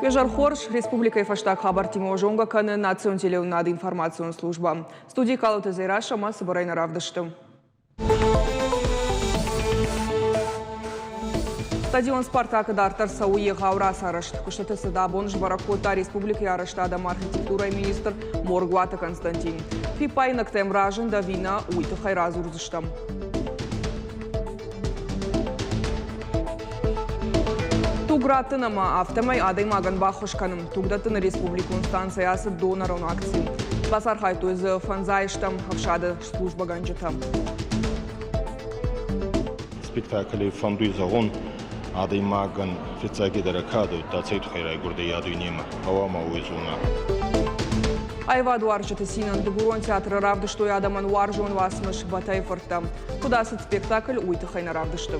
Уе хорз, республикӕйы фӕстаг хабӕрттимӕ зонгӕ кӕны национ телеуынынады информацион службӕ. Студийы Калоты Дзерассӕ ӕмӕ цыбырӕй нӕ равдысты. Стадион «Спартак»-ы дарддӕр цӕуы егъау рацарӕзт. Куыстыты цыд абон сбӕрӕг кодта республикӕйы арӕзтад ӕмӕ архитектурӕйы министр Моргуаты Константин. Фиппаинӕгтӕм разынд ӕви нӕ, уый тыххӕй радзурдзыстӕм. Туг раттын ӕмӕ афтӕмӕй адӕймагӕн баххуыс кӕнын. Тугдӕттыны республикон станцӕйы ацыд донорон акци. Бацархайдтой дзы фӕндзай стӕм ӕфсады службӕгӕнджытӕ. Спектакль фӕндуй зӕгъун, адӕймагӕн фиццагидӕр кадӕ удта цӕй туххӕй райгурдӕй а дуйнемӕ, гъӕуама уой зона. Аивадуарзджыты цинӕн Дыгурон театры равдыстой адӕмӕн уарзон уацмыс Бӕтӕйы фырттӕ. Куыд ацыд спектакль, уый тыххӕй нӕ равдысты.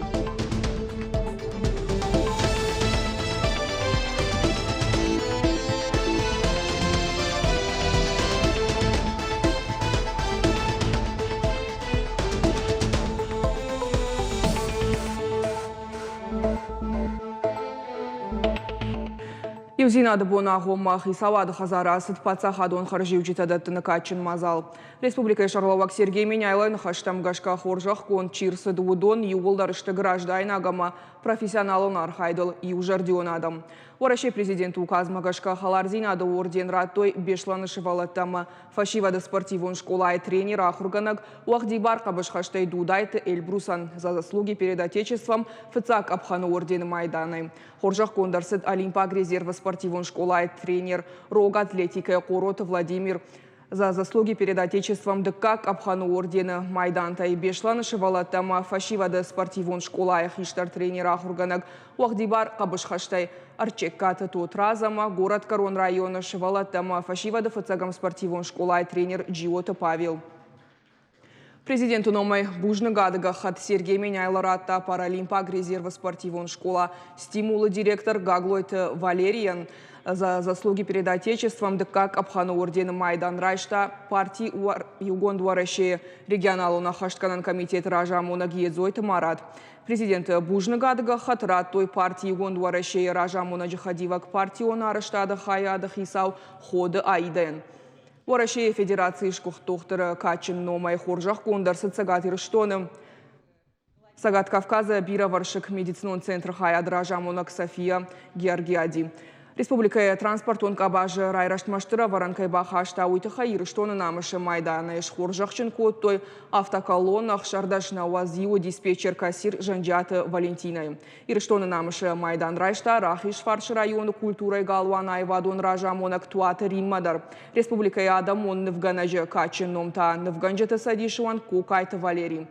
Иудзинады боны агъоммӕ Хицауады хӕдзары ацыд паддзахадон хӕрзиуджытӕ дӕттыны кадджын мадзал. Республикӕйы сӕргълӕууӕг Сергей Меняйлойы ныхӕстӕм гӕсгӕ хорзӕхгонд чи рцыд, уыдон иууылдӕр сты граждайнаг ӕмӕ профессионалон архайдыл иузӕрдион адӕм. Уӕрӕсейы президенты указмӕ гӕсгӕ хӕлардзинады орден радтой Беслӕны сывӕллӕттӕ ӕмӕ фӕсивӕды спортивон скъолайы тренер-ахуыргӕнӕг уӕгъдибар хъӕбысхӕстӕй Дудайты Эльбрусӕн «За заслуги перед Отечеством» фыццаг къӕпхӕны ордены майданӕй. Хорзӕхгонд ӕрцыд Олимпаг резервы спортивон скъолайы тренер рог атлетикӕйы Хъороты Владимир. За заслуги перед Отечеством дыккаг къӕпхӕны ордены майдантӕй Беслӕны сывӕллӕттӕ ӕмӕ фӕсивӕды спортивон скъолайы хистӕр тренер-ахуыргӕнӕг уӕгъдибар хъӕбысхӕстӕй Ӕрчъегкаты Тотрадз ӕмӕ Горӕтгӕрон районы сывӕллӕттӕ ӕмӕ фӕсивӕды фыццӕгӕм спортивон скъолайы тренер Джиоты Павел. Президенты номӕй бузныгады гӕххӕтт Сергей Меняйло радта Паралимпаг резервы спортивон скъола «Стимул»-ы директор Гаглойты Валерийӕн. За заслуги перед Отечеством дыккаг къӕпхӕны ордены майдан райста парти Иугонд Уӕрӕсейы регионалон ӕххӕстгӕнӕн комитеты разамонӕг Едзойты Марат. Президенты бузныгады гӕххӕтт радтой парти Иугонд Уӕрӕсейы разамонӕджы хӕдивӕг партион арӕзтады хайады хицау Ходы Аидӕйӕн. Уӕрӕсейы Федерацийы сгуыхт дохтыры кадджын номӕй хорзӕхгонд ӕрцыд Цӕгат Ирыстоны Цӕгат Кавказы бирӕвӕрсыг медицинон центры хайады разамонӕг София Георгиади. Республикӕйы транспортон къабазы райрӕзтмӕ стыр ӕвӕрӕн кӕй бахаста, уый тыххӕй Ирыстоны намысы майданӕй схорзӕхджын кодтой автоколонна 16 науӕдз иуы диспетчер-кассир Зӕнджиаты Валентинӕйы. Ирыстоны намысы майдан райста Рахизфарсы районы культурӕйы галуаны аивадон разамонӕг Туаты Риммӕ дӕр. Республикӕйы адӕмон нывгӕнӕджы кадджын ном та нывгӕнджыты цӕдисы уӕнг Кокайты Валерий.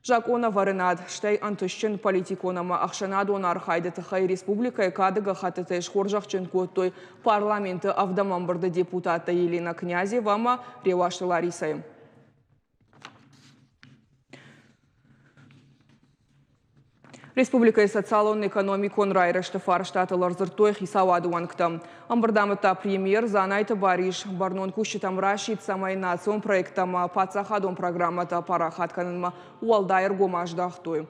Закъонӕвӕрынад, стӕй ӕнтыстджын политикон ӕмӕ ӕхсӕнадон архайды тыххӕй республикӕйы кады гӕххӕттытӕй схорзӕхджын кодтой парламенты ӕвдӕм ӕмбырды депутаттӕ Елена Князева ӕмӕ Реуазты Ларисӕйы. Республикӕйы социалон-экономикон райрӕзты фарстатыл ӕрдзырдтой хицауады уӕнгтӕ. Ӕмбырд амыдта премьер Дзанайты Барис. Бӕрнон кусджытӕм расидт, цӕмӕй национ проекттӕ ӕмӕ паддзахадон программӕтӕ парахат кӕнынмӕ уӕлдай ӕргом аздӕхтой.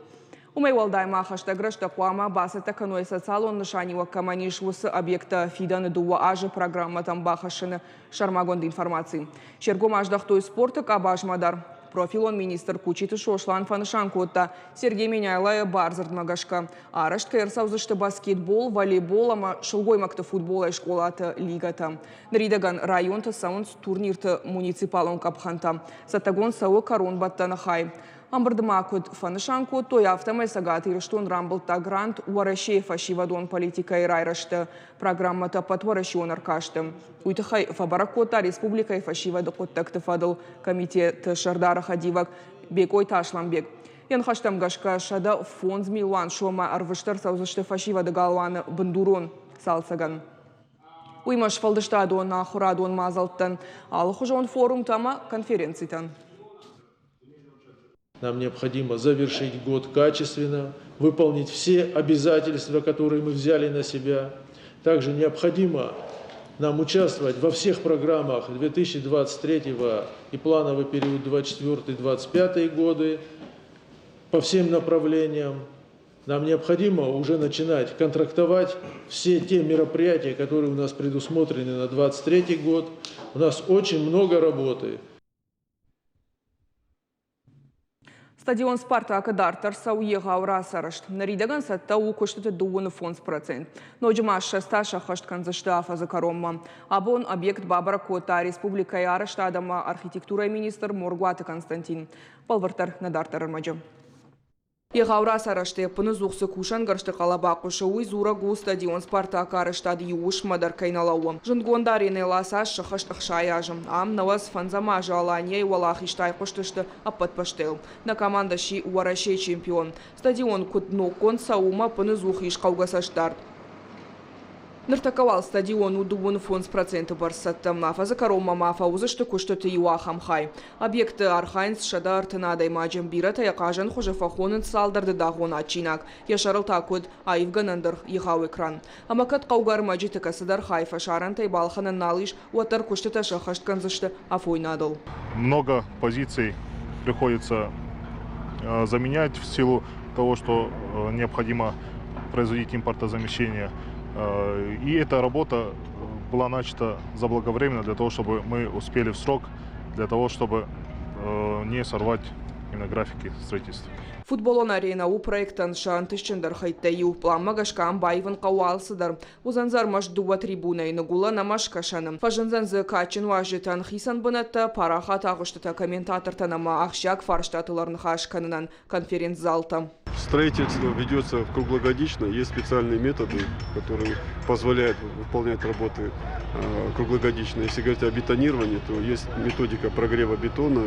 Уымӕй уӕлдай ма хӕстӕг рӕстӕг хъуамӕ бацӕттӕ кӕной социалон нысаниуӕг кӕмӕн ис, уыцы объекттӕ фидӕны дыууӕ азы программӕтӕм бахӕссыны сӕрмагонд информаци. Се ргом аздӕхтой спорты къабазмӕ дӕр. Профилон министр Кучиты Сослан фӕнысан кодта, Сергей Меняйлойы бардзырдмӕ гӕсгӕ арӕзт кӕй ӕрцӕудзысты баскетбол, волейбол ӕмӕ сылгоймӕгты футболӕй скъолаты лигӕтӕ. Ныридӕгӕн районты цӕуынц турнирты муниципалон къӕпхӕнтӕ. Цӕттӕгонд цӕуы кӕронбӕттӕны хай. Ӕмбырды ма куыд фӕнысан кодтой, афтӕмӕй Цӕгат Ирыстон рамбылдта грант Уӕрӕсейы фӕсивӕдон политикӕйы райрӕзты программӕтӕ ӕппӕтуӕрӕсеон ӕркасты. Уый тыххӕй фӕбӕрӕг кодта республикӕйы фӕсивӕды хъуыддӕгты фӕдыл комитеты сӕрдары хӕдивӕг Бекъойты Асланбег. Йӕ ныхӕстӕм гӕсгӕ 105 милуан соммӕ ӕрвыст ӕрцӕудзысты фӕсивӕды галуаны бындурон цалцӕгӕн. Уыимӕ сфӕлдыстадон ахуырадон мадзӕлттӕн, алыхуызон форумтӕ ӕмӕ конференцитӕн. Нам необходимо завершить год качественно, выполнить все обязательства, которые мы взяли на себя. Также необходимо нам участвовать во всех программах 2023 и плановый период 2024-2025 годы по всем направлениям. Нам необходимо уже начинать контрактовать все те мероприятия, которые у нас предусмотрены на 2023 год. У нас очень много работы. Стадион «Спартак»-ы дарддӕр цӕуы егъау рацарӕзт. Ныридӕгӕн цӕттӕ у куыстыты 25%. Ноджы ма 20 та сӕххӕст кӕндзысты афӕдзы кӕронмӕ. Абон объект бабӕрӕг кодта республикӕйы арӕзтад ӕмӕ архитектурӕйы министр Моргуаты Константин. Бӕлвырддӕр нӕ дарддӕр ӕрмӕджы. Егъау рацарӕзты ӕппыныдзух цы кусӕнгӕрзты хъӕлӕба хъуысы, уый дзурӕг у, стадион «Спартак»-ы арӕзтад иу уысммӕ дӕр кӕй нӕ лӕууы. Зындгонд аренӕйыл ацы аз сӕххӕст 60 азы. Ам 95 азы Аланийӕйы уӕлахизтӕ айхъуыстысты ӕппӕт бӕстӕйыл. Нӕ командӕ сси Уӕрӕсейы чемпион. Стадион куыд ноггонд цӕуы, уымӕ ӕппыныдзух ис хъӕугӕ цӕстдард. Ныртӕккӕ уал стадион у 25% бӕрц цӕттӕ. Афӕдзы кӕронмӕ ма фӕуыдзысты куыстыты иу ахӕм хай. Объекты архайынц 130 адӕймаджы. Бирӕтӕ йӕ хъазӕн хуызы фӕхонынц цалдӕр дыдагъон адджинаг. Йӕ сӕрыл та куыд аивгӕнӕн дыргъ егъау экран. Ӕмӕ кӕд хъӕугӕ ӕрмӕджыты кӕцыдӕр хай фӕсарӕнтӕй балхӕнӕн нал ис, уӕддӕр куыстытӕ сӕххӕст кӕндзысты афойнадыл. Много позиций приходится заменять в силу того, что необходимо производить импортозамещение. И эта работа была начата заблаговременно для того, чтобы мы успели в срок, для того, чтобы не сорвать именно графики строительства. Футболон аренӕ у проектӕн сӕ ӕнтыстджындӕр хӕйттӕй иу. Пъланмӕ гӕсгӕ ам баивын хъӕуы алцыдӕр. Уыдзӕн дзы ӕрмӕст дыууӕ трибунӕйы ныгуылӕн ӕмӕ скӕсӕны. Фӕзындзӕн дзы кадджын уазджытӕн хицӕн бынӕттӕ, парахат агъуыстытӕ комментатортӕн ӕмӕ ахсджиаг фарстатыл ӕрныхас кӕнынӕн конференц-залтӕ. Строительство ведется круглогодично. Есть специальные методы, которые позволяют выполнять работы круглогодично. Если говорить о бетонировании, то есть методика прогрева бетона.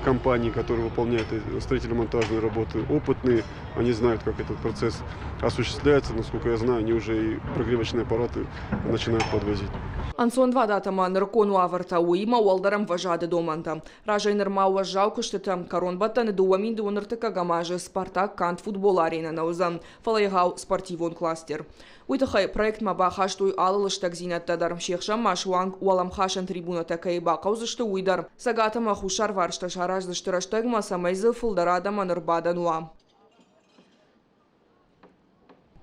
Компании, которые выполняют строительно-монтажные работы, опытные, они знают, как этот процесс осуществляется. Насколько я знаю, они уже и прогревочные аппараты начинают подвозить. Ӕнцонвадат ӕмӕ нырыккон уавӕртӕ, уыимӕ уӕлдӕр ӕмвӕзады домӕнтӕ. Разӕй нырма уӕззау куыстытӕ. Кӕронбӕттӕны 2031 азы «Спартак» канд футболы аренӕ нӕ уыдзӕн, фӕлӕ егъау спортивон кластер. Уый тыххӕй проектмӕ бахастой алы лыстӕгдзинӕдтӕ дӕр. Се хсӕн ма суанг уӕлӕмхасӕн трибунӕтӕ кӕй бахъӕудзысты, уый дӕр. Цӕгат ӕмӕ хуссарвӕрстӕ сараздзысты рӕстӕгмӕ, цӕмӕй дзы фылдӕр адӕмӕн ӕрбадӕн уа.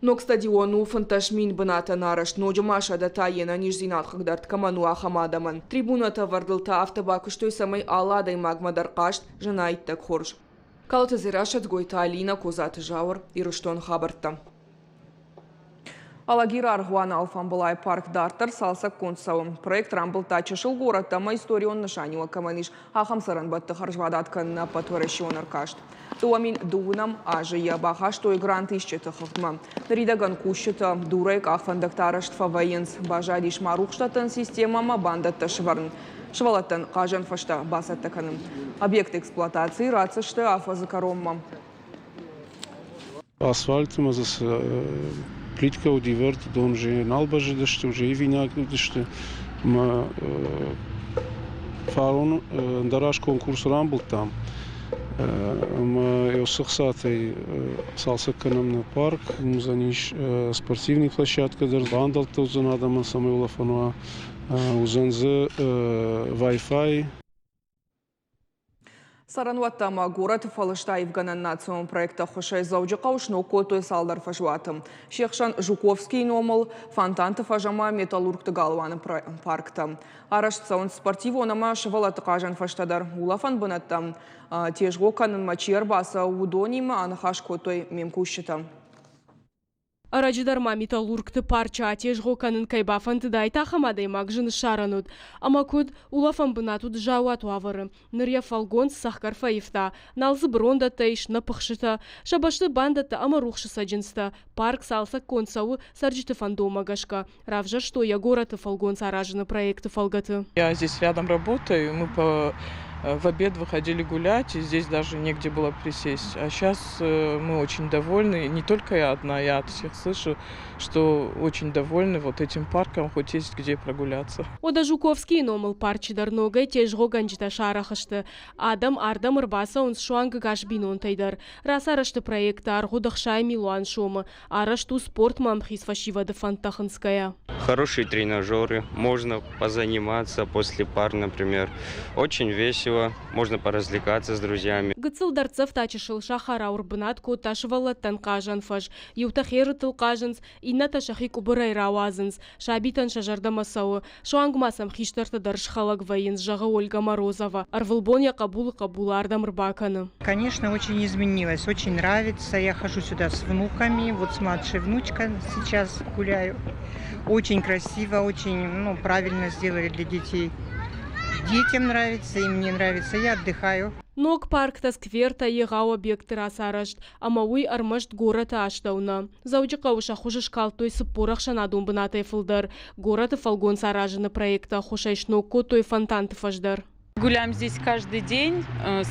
Ног стадион у 15 000 бынатӕн арӕзт, ноджы ма 100 та йе нӕниздзинад хъыгдард кӕмӕн у, ахӕм адӕмӕн. Трибунӕтӕ ӕвӕрдыл та афтӕ бакуыстой, цӕмӕй алы адӕймагмӕ дӕр хъазт зына иттӕг хорз. Калоты Дзерассӕ, Дзгойты Алина, Козаты Зауыр, Ирыстоны хабӕрттӕ. Алагиры аргъуаны алфамбылай парк дарддӕр цалцӕггонд цӕуы. Проект рамбылдта чысыл горӕттӕ ӕмӕ историон нысаниуӕг кӕмӕн ис, ахӕм цӕрӕнбӕтты хӕрзвадат кӕныны ӕппӕтуӕрӕсеон ӕркаст. 2002 азы йӕ бахастой грантисджыты хыгъдмӕ. Ныридӕгӕн кусджытӕ дурӕй къахвӕндӕгтӕ арӕзт фӕвӕййынц. Баззадис ма рухсдӕттӕн системӕ ӕмӕ бандӕттӕ сӕвӕрын. Сывӕллӕттӕн хъазӕн фӕзтӕ бацӕттӕ кӕнын. Объект эксплуатацийы ратдзысты афӕдзы кӕронмӕ. Асфальтмӕ дзы цы плиткӕ уыди вӕрд, уыдон уже нал бӕззыдысты, уже ивинаг уыдысты. Ӕмӕ фарон ӕндӕр аз конкурс рамбылдтам. Ӕмӕ уыцы хцатӕй цалцӕг кӕнӕм нӕ парк, уыдзӕнис спортивный площадка дӕр, бандӕлттӕ уыдзӕн адӕмӕн, цӕмӕй улӕфӕн уа. Уыдзӕн дзы Wi-Fi. Цӕрӕнуӕттӕ ӕмӕ горӕты фӕлыстаивгӕнӕн национ проекты ӕххуысӕй Дзӕуджыхъӕуы сног кодтой цалдӕр фӕзуаты. Се хсӕн Жуковскийы номыл, Фонтанты фӕз ӕмӕ Металлургты галуаны парктӕ. Арӕзт цӕуынц спортивон ӕмӕ сывӕллӕтты хъазӕн фӕзтӕ дӕр. Улӕфӕн бынӕттӕм тезгъо кӕнынмӕ чи ӕрбацӕуы, уыдонимӕ аныхас кодтой ме мкусджытӕ. Ӕрӕджы дӕр ма Металлургты парчы атезгъо кӕнын кӕй бафӕндыдаид, ахӕм адӕймаг зын ссарӕн уыд. Ӕмӕ куыд, улӕфӕн бынат уыд заууат уавӕры. Ныр йӕ фӕлгонц цӕхгӕр фӕивта. Нал дзы бырондӕттӕ ис, нӕ пыхсытӕ. Сӕ бӕсты бандӕттӕ ӕмӕ рухсы цӕджындзтӕ. Парк цалцӕггонд цӕуы цӕрджыты фӕндонмӕ гӕсгӕ. Равзӕрстой йӕ горӕты фӕлгонц аразыны проекты фӕлгӕты. Я здесь рядом работаю, мы в обед выходили гулять, и здесь даже негде было присесть. А сейчас мы очень довольны, не только я одна, я от всех слышу, что очень довольны вот этим парком, хоть есть где прогуляться. Уӕдӕ Жуковскийы номыл парчы дӕр ногӕй тезгъогӕнджытӕ сарӕх сты. Адӕм ардӕм ӕрбацӕуынц суанг ӕгас бинонтӕй дӕр. Рацарӕзты проекты аргъ уыд 60 милуан сомы. Арӕзт у спортмӕ ӕмхиц фӕсивӕды фӕндтӕ хынцгӕйӕ. Хорошие тренажеры, можно позаниматься после пар, например. Очень весело, можно поразвлекаться с друзьями. Гыццыл дӕрддзӕф та чысыл сахарау ӕрбынат кодта сывӕллӕттӕн хъазӕн фӕз. Иутӕ херытыл хъазынц, иннӕтӕ сӕхи къуыбырӕй рауадзынц. Сабитӕн сӕ зӕрдӕмӕ цӕуы. Суанг ма сӕм хистӕртӕ дӕр схӕлӕг вӕййынц, зӕгъы Ольга Морозова. Ӕрвылбон йӕ хъӕбулы хъӕбулы ардӕм ӕрбакӕны. Конечно, очень изменилось, очень нравится. Я хожу сюда с внуками, вот с младшей внучкой сейчас гуляю. Очень красиво, очень, ну, правильно сделали для детей. Детям нравится, и мне нравится, я отдыхаю. Ног парктӕ, сквертӕ, егъау объектты рацарӕзт ӕмӕ уый ӕрмӕст горӕты астӕу нӕ. Дзӕуджыхъӕуы сӕ хуыз скалдтой 40 ӕхсӕнадон бынатӕй фылдӕр. Горӕты фӕлгонц аразыны проекты ӕххуысӕй сног кодтой фонтанты фӕз дӕр. Гуляем здесь каждый день.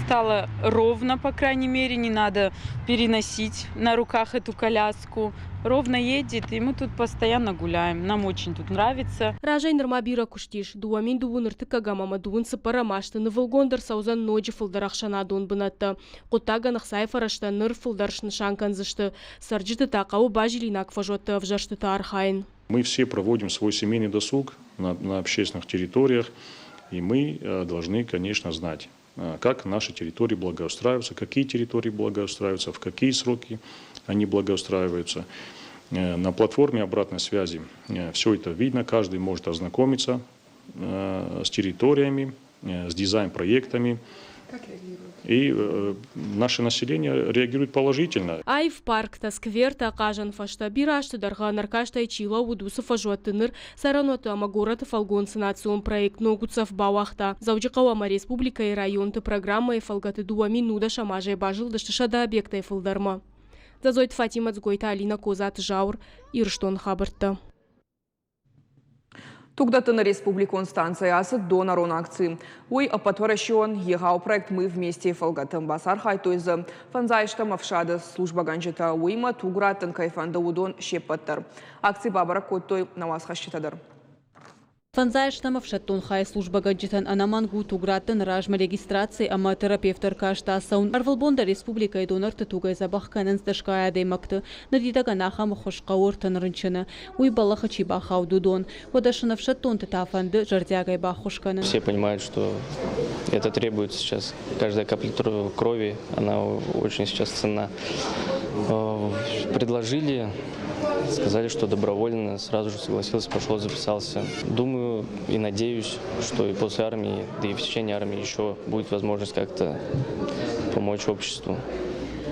Стало ровно, по крайней мере, не надо переносить на руках эту коляску. Ровно едет, и мы тут постоянно гуляем. Нам очень тут нравится. Разӕй нырма бирӕ куыст ис. 2023 ӕртыккӕгӕм ӕмӕ 24-ӕм азты нывылгонд ӕрцӕудзӕн ноджы фылдӕр ӕхсӕнадон бынӕттӕ. Хъуыддагӕн ӕхцайы фӕрӕзтӕ ныр фылдӕр снысан кӕндзысты. Цӕрджыты та хъӕуы базилинаг фӕзуӕтты ӕвзӕрстыты архайын. Мы все проводим свой семейный досуг на общественных территориях, и мы должны, конечно, знать, как наши территории благоустраиваются, какие территории благоустраиваются, в какие сроки они благоустраиваются. На платформе обратной связи все это видно, каждый может ознакомиться с территориями, с дизайн-проектами. И наше население реагирует положительно. Аив парктӕ, сквертӕ, хъазӕн фӕзтӕ, бирӕ азты дӕргъы ӕнӕркастӕй чи лӕууыд, уыцы фӕзуӕтты ныр цӕрӕнуӕтты ӕмӕ горӕты фӕлгонцы национ проект ног уддзӕф бауагъта. Дзӕуджыхъӕу ӕмӕ республикӕйы районты программӕйы фӕлгӕты 2010 азӕй базылдысты 100 объектӕй фылдӕрмӕ. Дзӕдзойты Фатимӕ, Дзгойты Алинӕ, Козаты Зауыр, Ирыстоны хабӕрттӕ. Тугдӕттыны республикон станцӕйы ацыд донорон акци. Уый ӕппӕтуӕрӕсеон егъау проект «Мы вместе» фӕлгӕты. Бацархайдтой дзы фӕндзайстӕм ӕфсады службӕгӕнджытӕ, уыимӕ туг раттын кӕй фӕнды, уыдон се ппӕт дӕр. Акци бабӕрӕг кодтой нӕ уацхӕсджытӕ дӕр. Фӕндзайстӕм ӕфсӕддон хайы службӕгӕнджытӕн ӕнӕмӕнг у туг раттыны размӕ регистраци ӕмӕ терапевты ӕркаст ацӕуын. Ӕрвылбон дӕр республикӕйы донорты тугӕй дзӕбӕх кӕнынц дӕсгай адӕймӕгты. Ныридӕгӕн ахӕм ӕххуыс хъӕуы 30 рынчыны. Уый бӕллӕхы чи бахауд, уыдон. Уӕдӕ сын ӕфсӕддонты та фӕнды зӕрдиагӕй баххуыс кӕнын. Все понимают, что это требуется сейчас. Каждая капля крови, она очень сейчас ценна. Предложили, сказали, что добровольно, сразу же согласился, пошел, записался. Думаю и надеюсь, что и после армии, да и в течение армии еще будет возможность как-то помочь обществу.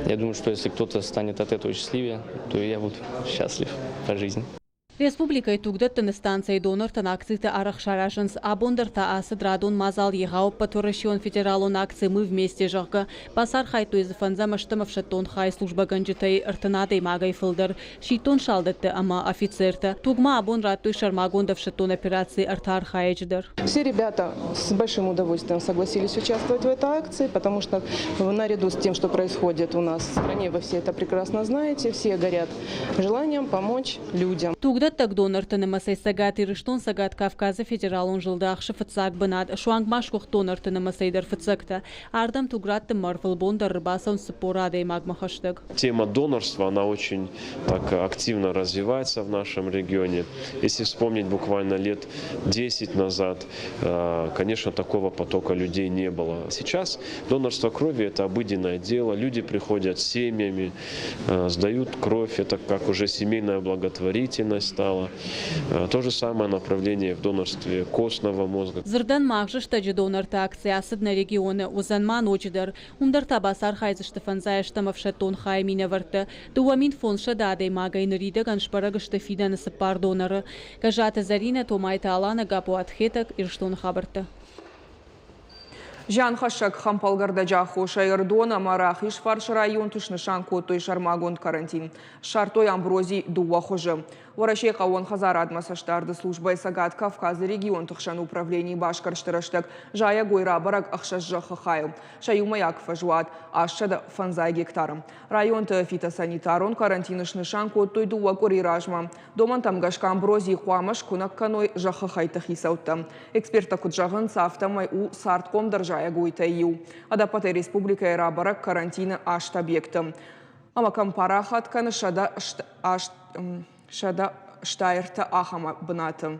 Я думаю, что если кто-то станет от этого счастливее, то и я буду счастлив по жизни. Республикӕйы тугдӕттыны станцӕйы донортӕн акцитӕ арӕх саразынц. Абон дӕр та ацыд радон мадзал егъау ӕппӕтуӕрӕсеон федералон акци «Мы вместе», зӕгъгӕ. Бацархайдтой дзы фӕндзӕм ӕстӕм ӕфсӕддон хайы службӕгӕнджытӕй 30 адӕймагӕй фылдӕр, сидтон салдӕттӕ ӕмӕ офицертӕ. Туг ма абон радтой сӕрмагонд ӕфсӕддон операцийы ӕртӕ архайӕджы дӕр. Все ребята с большим удовольствием согласились участвовать в этой акции, потому что наряду с тем, что происходит у нас в стране, вы все это прекрасно знаете, все горят желанием помочь людям. Тугдӕттӕг донорты нымӕцӕй Цӕгат Ирыстон Цӕгат Кавказы федералон зылды ахсы фыццаг бынат, суанг ма сгуыхт донорты нымӕцӕй дӕр фыццӕгтӕ. Ардӕм туг раттынмӕ ӕрвылбон дӕр ӕрбацӕуынц 40 адӕймагмӕ хӕстӕг. Тема донорства, она очень так активно развивается в нашем регионе. Если вспомнить буквально лет 10 назад, конечно, такого потока людей не было. Сейчас донорство крови – это обыденное дело. Люди приходят семьями, сдают кровь, это как уже семейная благотворительность стала. То же самое направление в донорстве костного мозга. Дзырдӕн, магъзы стӕджы донорты акци ацыд нӕ регионы, уыдзӕн ма ноджыдӕр. Уым дӕр та бацархайдзысты фӕндзайӕстӕм ӕфсӕддон хайы минӕвӕрттӕ. 2500 адӕймагӕй ныридӕгӕн сбӕрӕг сты фидӕны цыппар доноры. Гӕззаты Зӕринӕ, Томайты Алана, Гаппуаты Хетӕг, Ирыстоны хабӕрттӕ. Зианхӕссӕг хӕмпӕлгӕрдӕджы аххосӕй Ӕрыдон ӕмӕ Рахизфарсы районты снысан кодтой сӕрмагонд карантин. Ссардтой амбрози дыууӕ хуызы. Уӕрӕсейы хъӕууон хӕдзарадмӕ цӕстдарды службӕйы Цӕгат Кавказы регионты хсӕн управленийы басгӕрсты рӕстӕг зайӕгой рабӕрӕг ӕхсӕз зӕххы хайыл. Сӕ иумӕйаг фӕзуат 850 гектары. Районты фитосанитарон карантины снысан кодтой дыууӕ къуыри размӕ. Домӕнтӕм гӕсгӕ амбрози хъуамӕ скуынӕг кӕной зӕххы хӕйтты хицӕуттӕ. Эксперттӕ куыд зӕгъынц, афтӕмӕй у цардхъомдӕр зайӕгойтӕй иу. Ӕдӕппӕтӕй республикӕйы рабӕрӕг карантины аст объекты. Ӕмӕ кӕм парахат кӕны 108. Стайртӕ ахӕм бынаты.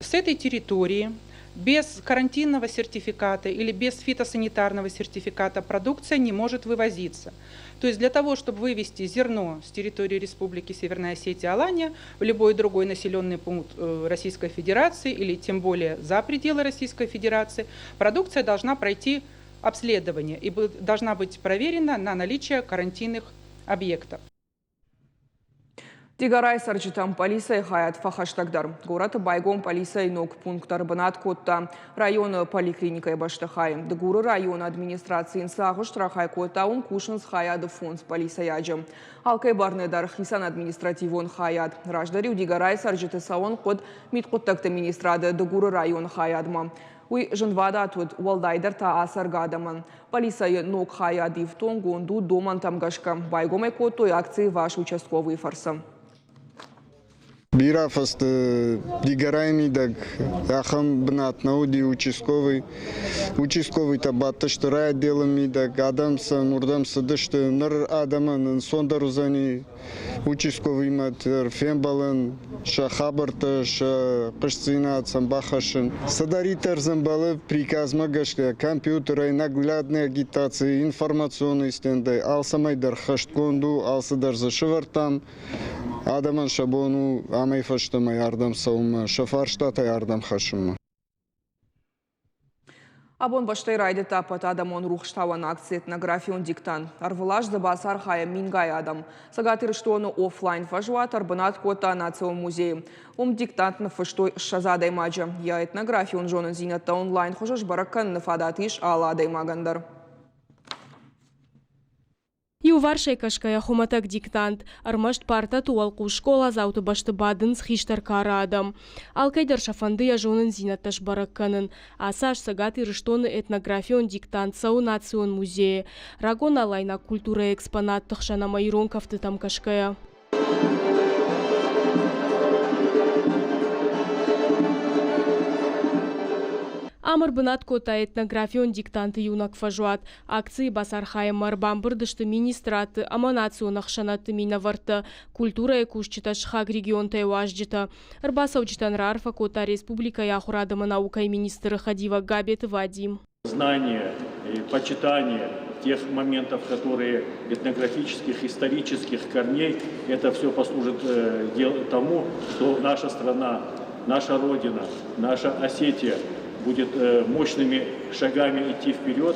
С этой территории без карантинного сертификата или без фитосанитарного сертификата продукция не может вывозиться. То есть для того, чтобы вывести зерно с территории Республики Северная Осетия Алания в любой другой населенный пункт Российской Федерации или тем более за пределы Российской Федерации, продукция должна пройти обследование и должна быть проверена на наличие карантинных объектов. Дигорайы цӕрджытӕм пъӕлицӕйы хайад фӕхӕстӕгдӕр. Горӕты байгом пъӕлицӕйы ног пункт ӕрбынат кодта районы поликлиникӕйы бӕстыхайы. Дыгуры районы администраци йын цы агъуыст рахай кодта, уым кусынц хайады фондз пъӕлицӕйаджы. Алкӕй бӕрны дӕр хицӕн административон хайад. Раздӕр-иу Дигорайы цӕрджыты цӕуын хъуыд мидхъуыддӕгты министрады Дыгуры районы хайадмӕ. Уый зынвадат уыд, уӕлдайдӕр та ацӕргӕ адӕмӕн. Пъӕлицӕйы ног хайад ифтонггонд у домӕнтӕм гӕсгӕ. Байгом ӕй кодтой акци «Ваш участковый» фӕрцы. Бирӕ фӕсты Дигорайы мидӕг ахӕм бынат нӕ уыди участковый. Участковыйтӕ бадтысты райотделы мидӕг, адӕм сӕм уырдӕм цыдысты. Ныр адӕмӕн ӕнцондӕр уыдзӕни участковыйимӕ дӕр фембӕлын, сӕ хабӕрттӕ, сӕ хъуыстдзинад сӕм бахӕссын. Цыдӕриддӕр дзы ӕмбӕлы приказмӕ гӕсгӕ компьютерӕй, наглядной агитацийы, информационный стендӕй, алцӕмӕй дӕр хӕстгонд у, алцыдӕр дзы сӕвӕрдтам. Адӕмӕн сӕ бон у амӕй фӕстӕмӕ ардӕм цӕуынмӕ, сӕ фарстатӕ ардӕм хӕссынмӕ. Абон бӕстӕйы райдыдта ӕппӕтадӕмон рухстауӕн акци «Этнографион диктант». Ӕрвылаз дзы бацархайы мингай адӕм. Цӕгат Ирыстоны офлайн фӕзуат ӕрбынат кодта Национ музейы. Уым диктант ныффыстой 20 адӕймаджы. Йӕ этнографион зонындзинӕдтӕ онлайн хуызы сбӕрӕг кӕныны фадат ис алы адӕймагӕн дӕр. Иуварсӕй кӕсгӕйӕ хуымӕтӕг диктант, ӕрмӕст партӕты уӕлхъус скъоладзауты бӕсты бадынц хистӕр кары адӕм. Алкӕй дӕр сӕ фӕнды йӕ зонындзинӕдтӕ сбӕрӕг кӕнын. Ацы аз Цӕгат Ирыстоны этнографион диктант цӕуы Национ музейы, рагон алайнаг культурӕйы экспонатты хсӕн ӕмӕ ирон кӕфтытӕм кӕсгӕйӕ. Ам ӕрбынат кодта этнографион диктанты иунӕг фӕзуат. Акцийы бацархайынмӕ ӕрбамбырд сты министрадты ӕмӕ национ ӕхсӕнадты минӕвӕрттӕ, культурӕйы кусджытӕ, сыхаг регионтӕй уазджытӕ. Ӕрбацӕуджытӕн раарфӕ кодта республикӕйы ахуырад ӕмӕ наукӕйы министры хӕдивӕг Габеты Вадим. Знание и почитание тех моментов, которые этнографических, исторических корней, это все послужит тому, что наша страна, наша Родина, наша Осетия будет мощными шагами идти вперед,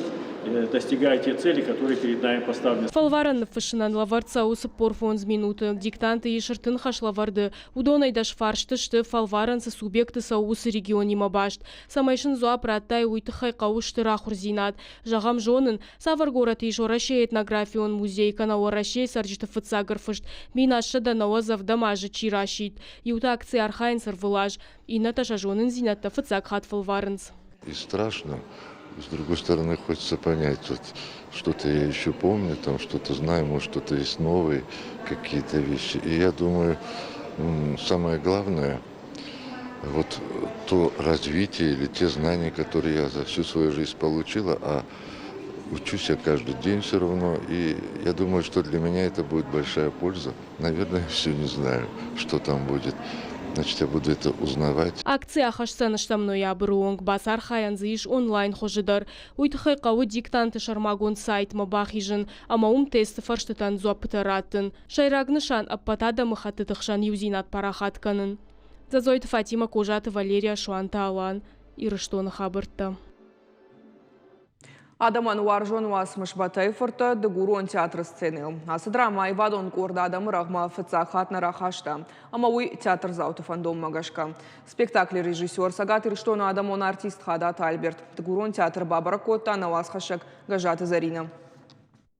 достигая те цели, которые перед нами поставлены. Фӕлварӕн ныффыссынӕн лӕвӕрд цӕуы 45 минуты. Диктанты ис ӕртын хӕслӕвӕрды. Уыдонӕй дӕс фарсты сты, фӕлварӕн цы субъекты цӕуы, уыцы регионимӕ баст. Цӕмӕй сын дзуапп радтай, уый тыххӕй хъӕуы стыр ахуырдзинад. Зӕгъӕм, зонын, цавӕр горӕты ис Уӕрӕсейы этнографион музей кӕнӕ Уӕрӕсейы цӕрджыты фыццаг ӕрфыст 1790 азы чи расидт. Иутӕ акцийы архайынц ӕрвылаз, иннӕтӕ сӕ зонындзинӕдтӕ фыццаг хатт фӕлварынц. И страшно, с другой стороны, хочется понять, вот что-то я еще помню, там что-то знаю, может, что-то есть новые какие-то вещи. И я думаю, самое главное, вот то развитие или те знания, которые я за всю свою жизнь получила, а учусь я каждый день все равно, и я думаю, что для меня это будет большая польза. Наверное, я все не знаю, что там будет. Значит, я буду это узнавать. Акци ахӕсдзӕн стӕм ноябры онг, бацархайӕн дзы ис онлайн хуызы дӕр. Уый тыххӕй хъӕуы диктанты сӕрмагонд сайтмӕ бахизын ӕмӕ уым тесты фӕрстытӕн дзуӕппытӕ раттын. Сӕйраг нысан ӕппӕт адӕмыхӕттыты хсӕн иудзинад парахат кӕнын. Дзӕдзойты Фатимӕ, Козаты Валерия, Суанты Алан, Ирыстоны хабӕрттӕ. Адӕмӕн уарзон уацмыс Бӕтӕйы фырттӕ Дыгурон театры сценӕйыл. Ацы драмӕ аивадон къорд адӕмы рӕгъмӕ фыццаг хатт нӕ рахаста, ӕмӕ уый театрдзауты фӕндонмӕ гӕсгӕ. Спектаклы режиссер Цӕгат Ирыстоны адӕмон артист Хадаты Альберт. Дыгурон театр бабӕрӕг кодта нӕ уацхӕссӕг Гӕззаты Зӕринӕ.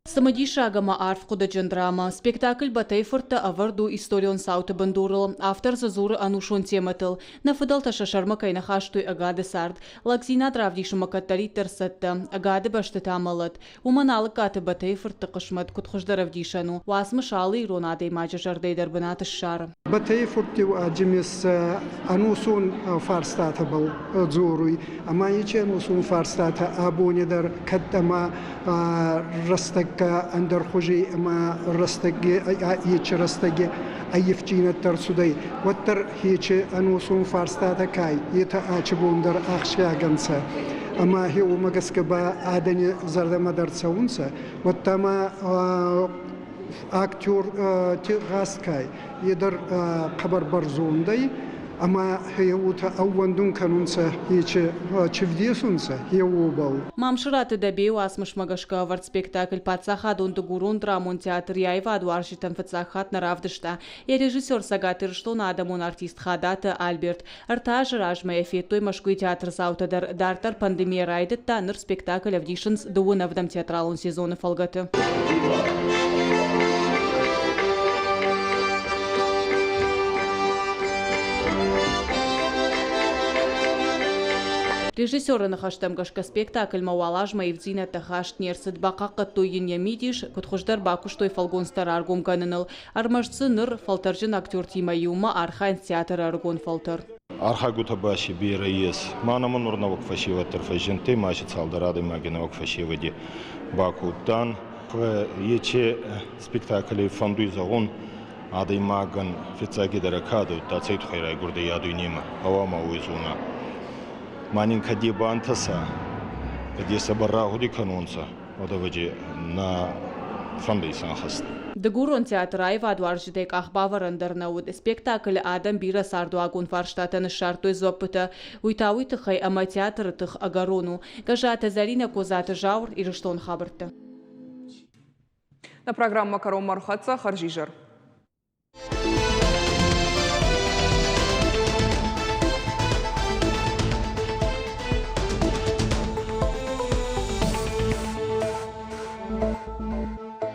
Цымыдисаг ӕмӕ арфхъуыдыджын драмӕ. Спектакль Бӕтӕйы фырттӕ ӕвӕрд у историон цауты бындурыл. Автор дзы дзуры ӕнусон темӕтыл. Нӕ фыдӕлтӕ сӕ сӕрмӕ кӕй нӕ хастой ӕгады цард. Лӕгдзинад равдисынмӕ кӕддӕриддӕр цӕттӕ. Ӕгады бӕсты та мӕлӕт. Уымӕн Алыккаты Бӕтӕйы фыртты хъысмӕт куыд хуыздӕр ӕвдисӕн у, уацмыс алы ирон адӕймаджы зӕрдӕйы дӕр бынат ссары. Бӕтӕйы фуртти уаджимес ӕнусон фарстатӕбӕл дзоруй, ӕма ечи ӕнусон фарстатӕ абони дӕр кӕд ӕма рӕстӕг Нуртӕккӕ ӕндӕр хузи ӕма рӕстӕги, ечи рӕстӕги ӕййивддзийнӕдтӕ ӕрцудӕй, уӕддӕр ечи ӕносон фарстатӕ ка ӕй, етӕ ачи бон дӕр ахсгиаг ӕнцӕ. Ӕма хе уомӕ гӕсгӕ ба адӕни зӕрдӕмӕ дӕр цӕунцӕ. Уӕдта ма актер гъаст ка ӕй, е дӕр хъӕбӕр бӕрзонд ӕй ӕма уотӕ ӕууӕндун кӕнунцӕ, ечи чи вдесунцӕ, е уобӕл. Мамсыраты Дӕбейы уацмысмӕ гӕсгӕ ӕвӕрд спектакль Паддзахадон дыгурон драмон театр йӕ аивадуарзджытӕн фыццаг хатт нӕ равдыста. Йӕ режиссер Цӕгат Ирыстоны адӕмон артист Хадаты Альберт. Ӕртӕ азы размӕ йӕ федтой Мӕскуыйы театрдзаутӕ дӕр. Дарддӕр пандемийӕ райдыдта, ныр спектакль ӕвдисынц дыууын ӕвдӕм театралон сезоны фӕлгӕты. Режиссеры ныхӕстӕм гӕсгӕ спектакльмӕ уал азмӕ ивддзинӕдтӕ хаст не рцыд, бахъахъхъӕдтой йын йӕ мидис, куыд хуыздӕр бакуыстой фӕлгонцтӕ раргом кӕныныл. Ӕрмӕст дзы ныр фӕлтӕрджын актертимӕ иумӕ архайынц театры ӕрыгон фӕлтӕр. Архайгутӕ ба си берӕ ес. Ма нӕмӕ нур нӕуӕг фӕсевӕд дӕр фӕззиндтӕй, ма си цалдӕр адӕймаги нӕуӕг фӕсевӕди бакодтан. Ечи спектакли фӕндуй зӕгъун, адӕймагӕн фиццагидӕр кадӕ удта цӕй туххӕй райгурдӕй а дуйнемӕ, гъӕуама уой зона. Ма нин кӕд е бантӕса, кӕд е сӕбӕл рагъуди кӕнонцӕ, уӕд ӕвӕдзи нӕ фӕндӕ исӕнхӕст. Дыгурон театры аивадуарзджытӕй къахбавӕрӕн дӕр нӕ уыд. Спектаклы адӕм бирӕ цардуагон фарстатӕн ссардтой дзуӕппытӕ. Уый та уый тыххӕй, ӕмӕ театры тых ӕгӕрон у. Гӕззаты Зӕринӕ, Козаты Зауыр, Ирыстоны хабӕрттӕ. Нӕ программӕ кӕронмӕ ӕрхӕццӕ. Хӕрзизӕр.